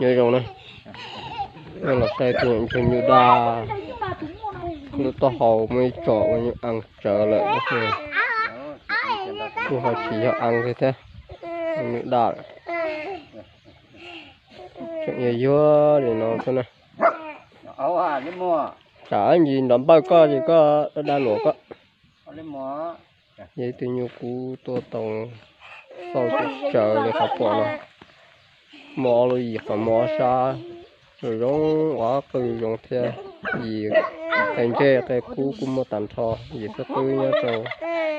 Nyob zoo na, los saib tus nyuj daj, lub taub hau muaj ib tsom ua nyuj a tsawv lawm. Kuj ho tsis yog a kiag thiab, nyuj daj lawm. Tseem yuag yuag li no xwb na. Tsam ib ntsis nrov npawj koj ces koj daj daj luam koj. Yog ib tug nyuj kub tuaj tau xauj tsawv li qhov pom no. Muaj ob lub yim qhov muag ob sab, zoo ua qwj zoo thiab. Yim qe ntseg qe kub kuj muaj tag nrho, yim xwb qwb nyob rau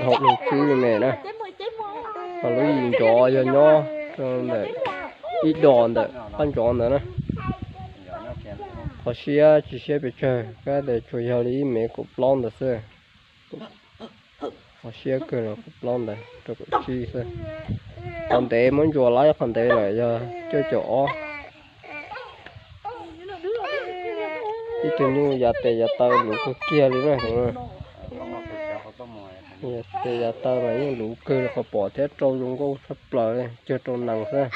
hauv me tswb me na. Ho lub yim ncov yog nyob rau ntawm ib dos ntawm qab ncov ntawd na. Qhov siab tsis siab pes tsawg, kab tes tsuas yog li ib mev kaum plaub ntawd xwb. Qhov siab kawg los kaum plaub ntawd rau kaum tsib xwb. Qhov ntev muab ntsuas lawm, qhov ntev lawm yog cuaj caum ob. Ib tug nyuj yav tes yav taw luv kawg kiag li na. Yav tes yav taw mas yeej luv kawg li qhov pom thiab, rau zoo nkauj tshaj plaws, cuag rau nees xwb.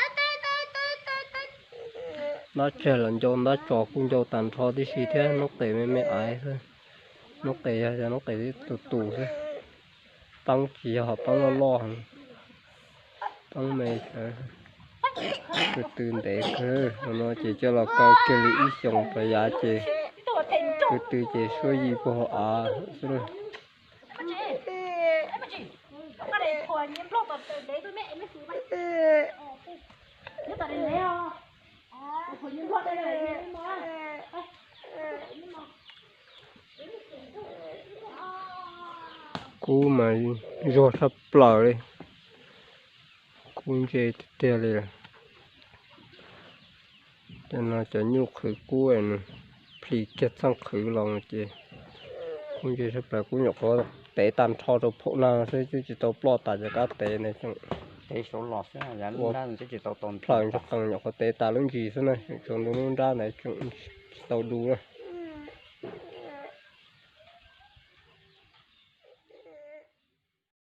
Ntab tseg los ncau, ntab tsos kuj ncau tag nrho tib si thiab, noob qes me me aiv xwb. Noob qes yog noob qes tus tus xwb. Peeb tsis yog peeb loj loj, peeb me. Tus tw ntev kawg no ces coj los kaw kiag li ib xyoos rau yav ces tus tw ces suab yim puag hauv av xwb. Kub mas zuag tshaj plaws li, kub ntse tiag tiag li. Cov no cov nyuj qhwv kub, plis kiag txheej qhwv los ces kub ntse tshaj plaws. Kub nyuam qhuav tev tag nrho rau phaum na xwb, twb tsis tau ploj tas cov kab tev ntawd. Ua plaws ntsuag qees nyuam qhuav tev tas lub ntsis xwb na, tshuav ntu lub nrab ntawd tseem tsis tau du na.